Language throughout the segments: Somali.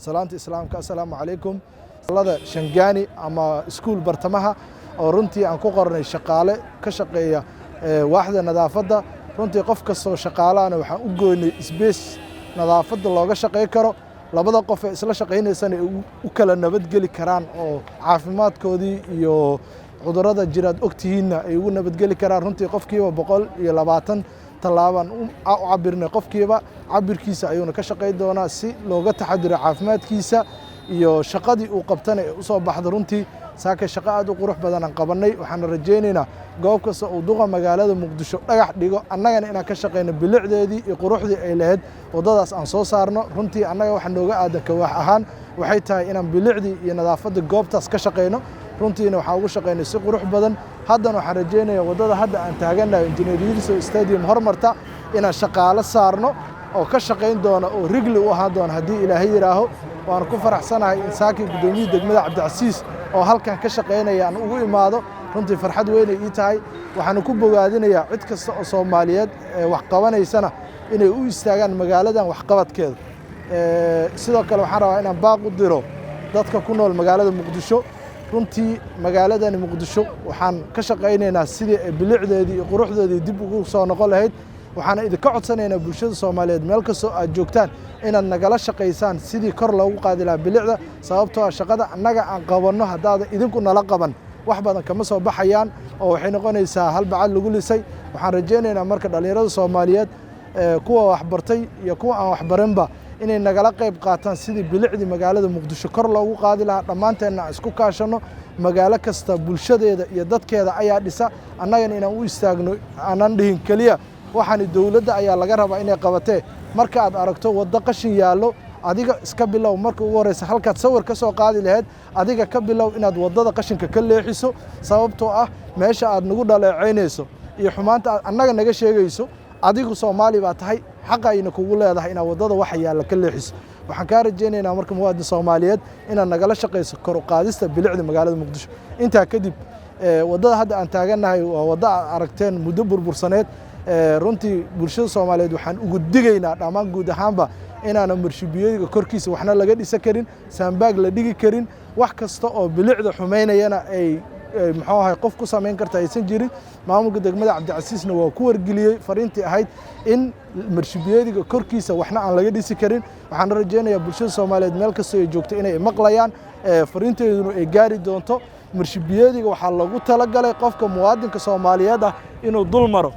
Salaanta islaamka, assalaamu calaykum. Lada Shangaani ama iskuul bartamaha oo runtii aan ku qornay shaqaale ka shaqeeya waaxda nadaafadda. Runtii qof kastoo shaqaalahana waxaan u goynay space nadaafadda looga shaqey karo, labada qof ee isla shaqaynaysana ay u kala nabadgeli karaan oo caafimaadkoodii iyo cudurrada jiraad ogtihiinna ay ugu nabadgeli karaan. Runtii qofkiiba 120 tallaabaan u cabirnay, qofkiiba cabirkiisa ayuuna ka shaqayn doonaa si looga taxadiro caafimaadkiisa iyo shaqadii uu qabtana ee usoo baxdo. Runtii saaka shaqo aad u qurux badan aan qabannay. Waxaana rajaynaynaa goob kasta uu duqa magaalada Muqdisho dhagax dhigo, annagana inaan ka shaqayno bilicdeedii iyo quruxdii ay lahayd waddadaas aan soo saarno. Runtii annaga waxa nooga aadan kawaax ahaan waxay tahay inaan bilicdii iyo nadaafadda goobtaas ka shaqayno. Runtiina waxaan ugu shaqaynay si qurux badan. Haddana waxaan rajaynayaa waddada hadda aan taagannahay, Engineer Yariisow Stadium hormarta, inaan shaqaalo saarno oo ka shaqayn doona oo rigli u ahaan doona, haddii Ilaahay yidhaaho. Waan ku faraxsanahay in saakii guddoomiyihii degmada Cabdicasiis oo halkan ka shaqaynaya aan ugu imaado. Runtii farxad weynay ii tahay. Waxaanu ku bogaadinayaa cid kasta oo Soomaaliyeed ee wax qabanaysana inay u istaagaan magaaladan waxqabadkeeda. Sidoo kale waxaan rabaa inaan baaq u diro dadka ku nool magaalada Muqdisho. Runtii magaaladani Muqdisho waxaan ka shaqaynaynaa sidii ay bilicdeedii iyo quruxdeedii dib ugu soo noqon lahayd. Waxaana idinka codsanaynaa bulshada Soomaaliyeed meel kastoo aad joogtaan inaad nagala shaqaysaan sidii kor loogu qaadi lahaa bilicda, sababtoo ah shaqada annaga aan qabanno haddaadan idinku nala qaban wax badan kama soo baxayaan oo waxay noqonaysaa hal bacad lagu lisay. Waxaan rajaynaynaa marka dhallinyarada Soomaaliyeed, kuwa waxbartay iyo kuwa aan waxbarinba, inay nagala qayb qaataan sidii bilicdii magaalada Muqdisho kor loogu qaadi lahaa. Dhammaanteenna aan isku kaashanno. Magaalo kasta bulshadeeda iyo dadkeeda ayaa dhisa. Annagana inaan u istaagno, aanan dhihin keliya waxaani dowladda ayaa laga rabaa inay qabatee. Marka aad aragto waddo qashin yaallo, adiga iska bilow. Marka ugu horreysa halkaad sawir ka soo qaadi lahayd, adiga ka bilow inaad waddada qashinka ka leexiso, sababtoo ah meesha aad nagu dhaleecaynayso iyo xumaanta aad annaga naga sheegayso, adigu Soomaali baa tahay, xaqayna kugu leedahay inaad waddada waxa yaalla ka leexiso. Waxaan kaa rajaynaynaa marka, muwaadin Soomaaliyeed, inaad nagala shaqayso kor u qaadista bilicda magaalada Muqdisho. Intaa kadib, waddada hadda aan taagannahay waa waddo aad aragteen muddo burbursaneed. Runtii bulshada Soomaaliyeed waxaan ugu digaynaa dhammaan guud ahaanba inaana marshibiyadiga korkiisa waxna laga dhisan karin, saambaag la dhigi karin, wax kasta oo bilicda xumaynayana ay muxuu ahay qof ku samayn karta aysan jirin. Maamulka degmada Cabdicasiisna waa ku wargeliyey fariintii ahayd in marshibiyadiga korkiisa waxna aan laga dhisi karin. Waxaan rajaynayaa bulshada Soomaaliyeed meel kastoo ay joogto inay maqlayaan, fariinteeduna ay gaari doonto. Marshibiyadiga waxaa lagu talagalay qofka muwaadinka Soomaaliyeed ah inuu dul maro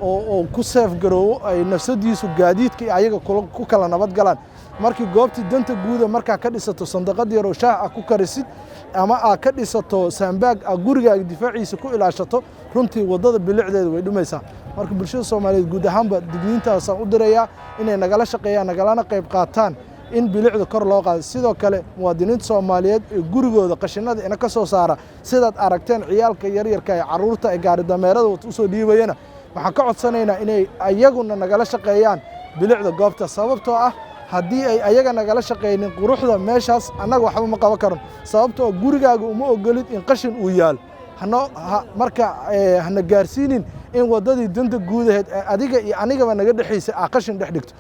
oo ku seef garoowo, ay nafsadiisu, gaadiidka iyo ayaga ku kala nabad galaan. Markii goobtii danta guuda markaa ka dhisato sandaqad yaroo shaah ah ku karisid ama aad ka dhisato saambaag aad gurigaaga difaaciisa ku ilaashato, runtii waddada bilicdeeda way dhumaysaa. Marka bulshada Soomaaliyeed guud ahaanba digniintaasaan u dirayaa inay nagala shaqeeyaan, nagalana qayb qaataan in bilicda kor loo qaado. Sidoo kale muwaadiniinta Soomaaliyeed ee gurigooda qashinada ina ka soo saara, sidaad aragteen ciyaalka yaryarka ee carruurta ee gaari dameerada usoo dhiibayana, waxaan ka codsanaynaa inay ayaguna nagala shaqeeyaan bilicda goobta, sababtoo ah haddii ay ayaga nagala shaqaynin quruxda meeshaas, annaga waxba ma qaban karno, sababtoo gurigaaga uma ogolid in qashin uu yaalo. Hano marka hana gaarsiinin in waddadii danta guudaheed ee adiga iyo anigaba naga dhexaysay aa qashin dhex dhigto.